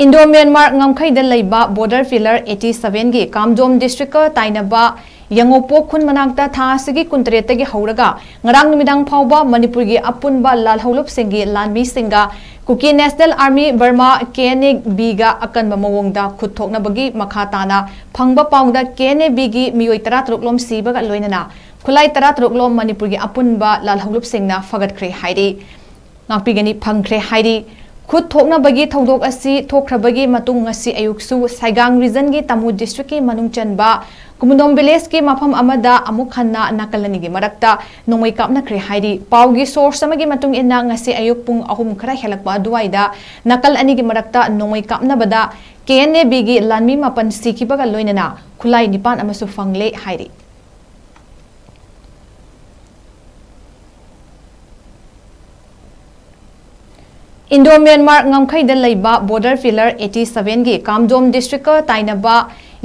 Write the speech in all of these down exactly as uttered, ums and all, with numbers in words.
Indo Myanmar ꯉꯝꯈꯩꯗ ꯂꯩꯕ border pillar eighty ꯁꯚꯦꯟꯒꯤ ꯀꯥꯝꯖꯣꯝ ꯗꯤꯁꯇ꯭ꯔꯤꯛꯀ ꯇꯥꯏꯅꯕ ꯌꯦꯡꯉꯣꯄꯣꯛ ꯈꯨꯟ ꯃꯅꯥꯛꯇ ꯊꯥ ꯑꯁꯤꯒꯤ ꯀꯨꯟꯇꯔꯦꯠꯇꯒꯤ ꯍꯧꯔꯒ ꯉꯔꯥꯡ ꯅꯨꯃꯤꯗꯥꯡ ꯐꯥꯎꯕ ꯃꯅꯤꯄꯨꯔꯒꯤ ꯑꯄꯨꯟꯕ ꯂꯥꯜꯍꯧꯂꯨꯞꯁꯤꯡꯒꯤ ꯂꯥꯟꯃꯤꯁꯤꯡꯒ ꯀꯨꯀꯤ national army Burma, K N A ꯕꯤꯒ ꯑꯀꯟꯕ ꯃꯑꯣꯡꯗ ꯈꯨꯠ ꯊꯣꯛꯅꯕꯒꯤ ꯃꯈꯥ ꯇꯥꯅ ꯐꯪꯕ ꯄꯥꯎꯗ ꯀꯦ ꯑꯦꯟ ꯑꯦ ꯕꯤꯒꯤ ꯃꯤꯑꯣꯏ ꯇꯔꯥꯇꯔꯨꯛ ꯂꯣꯝ ꯁꯤꯕꯒ ꯂꯣꯏꯅꯅ ꯈꯨꯠꯂꯥꯏ ꯇꯔꯥꯇꯔꯨꯛ ꯂꯣꯝ ꯃꯅꯤꯄꯨꯔꯒꯤ ꯑꯄꯨꯟꯕ ꯂꯥꯜꯍꯧꯂꯨꯞꯁꯤꯡꯅ ꯐꯒꯠꯈ꯭ꯔꯦ ꯍꯥꯏꯔꯤ꯫ ꯉꯥꯛꯄꯤꯒꯅꯤ ꯐꯪꯈ꯭ꯔꯦ ꯍꯥꯏꯔꯤ꯫ ꯈꯨꯠ ꯊꯣꯛꯅꯕꯒꯤ ꯊꯧꯗꯣꯛ ꯑꯁꯤ ꯊꯣꯛꯈ꯭ꯔꯕꯒꯤ ꯃꯇꯨꯡ ꯉꯁꯤ ꯑꯌꯨꯛꯁꯨ ꯁꯥꯏꯒꯥꯡ ꯔꯤꯖꯟꯒꯤ ꯇꯥꯃꯨ ꯗꯤꯁꯇ꯭ꯔꯤꯛꯀꯤ ꯃꯅꯨꯡ ꯆꯟꯕ ꯀꯨꯃꯨꯗꯣꯝ ꯚꯤꯂꯦꯖꯀꯤ ꯃꯐꯝ ꯑꯃꯗ ꯑꯃꯨꯛ ꯍꯟꯅ ꯅꯥꯀꯜ ꯑꯅꯤꯒꯤ ꯃꯔꯛꯇ ꯅꯣꯡꯃꯩ ꯀꯥꯞꯅꯈ꯭ꯔꯦ ꯍꯥꯏꯔꯤ꯫ ꯄꯥꯎꯒꯤ ꯁꯣꯔꯁ ꯑꯃꯒꯤ ꯃꯇꯨꯡ ꯏꯟꯅ ꯉꯁꯤ ꯑꯌꯨꯛ ꯄꯨꯡ ꯑꯍꯨꯝ ꯈꯔ ꯍꯦꯜꯂꯛꯄ ꯑꯗꯨꯋꯥꯏꯗ ꯅꯥꯀꯜ ꯑꯅꯤꯒꯤ ꯃꯔꯛꯇ ꯅꯣꯡꯃꯩ ꯀꯥꯞꯅꯕꯗ ꯀꯦ ꯑꯦꯟ ꯑꯦ ꯕꯤꯒꯤ ꯂꯥꯟꯃꯤ ꯃꯥꯄꯟ ꯁꯤꯈꯤꯕꯒ ꯂꯣꯏꯅꯅ ꯈꯨꯠꯂꯥꯏ ꯅꯤꯄꯥꯟ ꯑꯃꯁꯨ ꯐꯪꯂꯦ ꯍꯥꯏꯔꯤ꯫ ꯏꯟꯗꯣ ꯃ꯭ꯌꯥꯟꯃꯥꯔ ꯉꯝꯈꯩꯗ ꯂꯩꯕ ꯕꯣꯔꯗꯔ ꯄꯤꯂꯔ ꯑꯩꯠꯇꯤ ꯁꯚꯦꯟꯒꯤ ꯀꯥꯝꯖꯣꯝ ꯗꯤꯁꯇ꯭ꯔꯤꯛꯀ ꯇꯥꯏꯅꯕ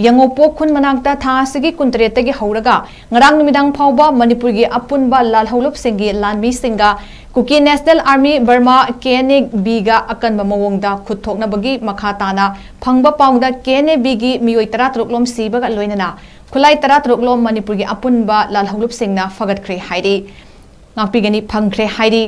ꯌꯦꯡꯉꯣꯄꯣꯛ ꯈꯨꯟ ꯃꯅꯥꯛꯇ ꯊꯥ ꯑꯁꯤꯒꯤ ꯀꯨꯟꯇꯔꯦꯠꯇꯒꯤ ꯍꯧꯔꯒ ꯉꯔꯥꯡ ꯅꯨꯃꯤꯗꯥꯡ ꯐꯥꯎꯕ ꯃꯅꯤꯄꯨꯔꯒꯤ ꯑꯄꯨꯟꯕ ꯂꯥꯜꯍꯧꯂꯨꯞꯁꯤꯡꯒꯤ ꯂꯥꯟꯃꯤꯁꯤꯡꯒ ꯀꯨꯀꯤ national army Burma, K N A ꯕꯤꯒ ꯑꯀꯟꯕ ꯃꯑꯣꯡꯗ ꯈꯨꯠ ꯊꯣꯛꯅꯕꯒꯤ ꯃꯈꯥ ꯇꯥꯅ ꯐꯪꯕ ꯄꯥꯎꯗ ꯀꯦ ꯑꯦꯟ ꯑꯦ ꯕꯤꯒꯤ ꯃꯤꯑꯣꯏ ꯇꯔꯥꯇꯔꯨꯛ ꯂꯣꯝ ꯁꯤꯕꯒ ꯂꯣꯏꯅꯅ ꯈꯨꯠꯂꯥꯏ ꯇꯔꯥꯇꯔꯨꯛ ꯂꯣꯝ ꯃꯅꯤꯄꯨꯔꯒꯤ ꯑꯄꯨꯟꯕ ꯂꯥꯜꯍꯧꯂꯨꯞꯁꯤꯡꯅ ꯐꯒꯠꯈ꯭ꯔꯦ ꯍꯥꯏꯔꯤ꯫ ꯉꯥꯛꯄꯤꯒꯅꯤ ꯐꯪꯈ꯭ꯔꯦ ꯍꯥꯏꯔꯤ꯫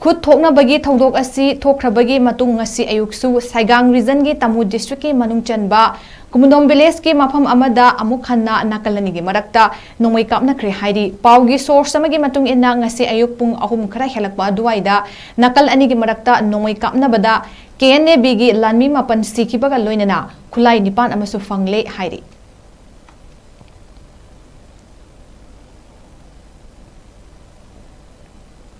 ꯈꯨꯠ ꯊꯣꯛꯅꯕꯒꯤ ꯊꯧꯗꯣꯛ ꯑꯁꯤ ꯊꯣꯛꯈ꯭ꯔꯕꯒꯤ ꯃꯇꯨꯡ ꯉꯁꯤ ꯑꯌꯨꯛꯁꯨ ꯁꯥꯏꯒꯥꯡ ꯔꯤꯖꯟꯒꯤ ꯇꯥꯃꯨ ꯗꯤꯁꯇ꯭ꯔꯤꯛꯀꯤ ꯃꯅꯨꯡ ꯆꯟꯕ ꯀꯨꯃꯨꯗꯣꯝ ꯚꯤꯂꯦꯖꯀꯤ ꯃꯐꯝ ꯑꯃꯗ ꯑꯃꯨꯛ ꯍꯟꯅ ꯅꯥꯀꯜ ꯑꯅꯤꯒꯤ ꯃꯔꯛꯇ ꯅꯣꯡꯃꯩ ꯀꯥꯞꯅꯈ꯭ꯔꯦ ꯍꯥꯏꯔꯤ꯫ ꯄꯥꯎꯒꯤ ꯁꯣꯔꯁ ꯑꯃꯒꯤ ꯃꯇꯨꯡ ꯏꯟꯅ ꯉꯁꯤ ꯑꯌꯨꯛ ꯄꯨꯡ ꯑꯍꯨꯝ ꯈꯔ ꯍꯦꯜꯂꯛꯄ ꯑꯗꯨꯋꯥꯏꯗ ꯅꯥꯀꯜ ꯑꯅꯤꯒꯤ ꯃꯔꯛꯇ ꯅꯣꯡꯃꯩ ꯀꯥꯞꯅꯕꯗ ꯀꯦ ꯑꯦꯟ ꯑꯦ ꯕꯤꯒꯤ ꯂꯥꯟꯃꯤ ꯃꯥꯄꯟ ꯁꯤꯈꯤꯕꯒ ꯂꯣꯏꯅꯅ ꯈꯨꯠꯂꯥꯏ ꯅꯤꯄꯥꯟ ꯑꯃꯁꯨ ꯐꯪꯂꯦ ꯍꯥꯏꯔꯤ꯫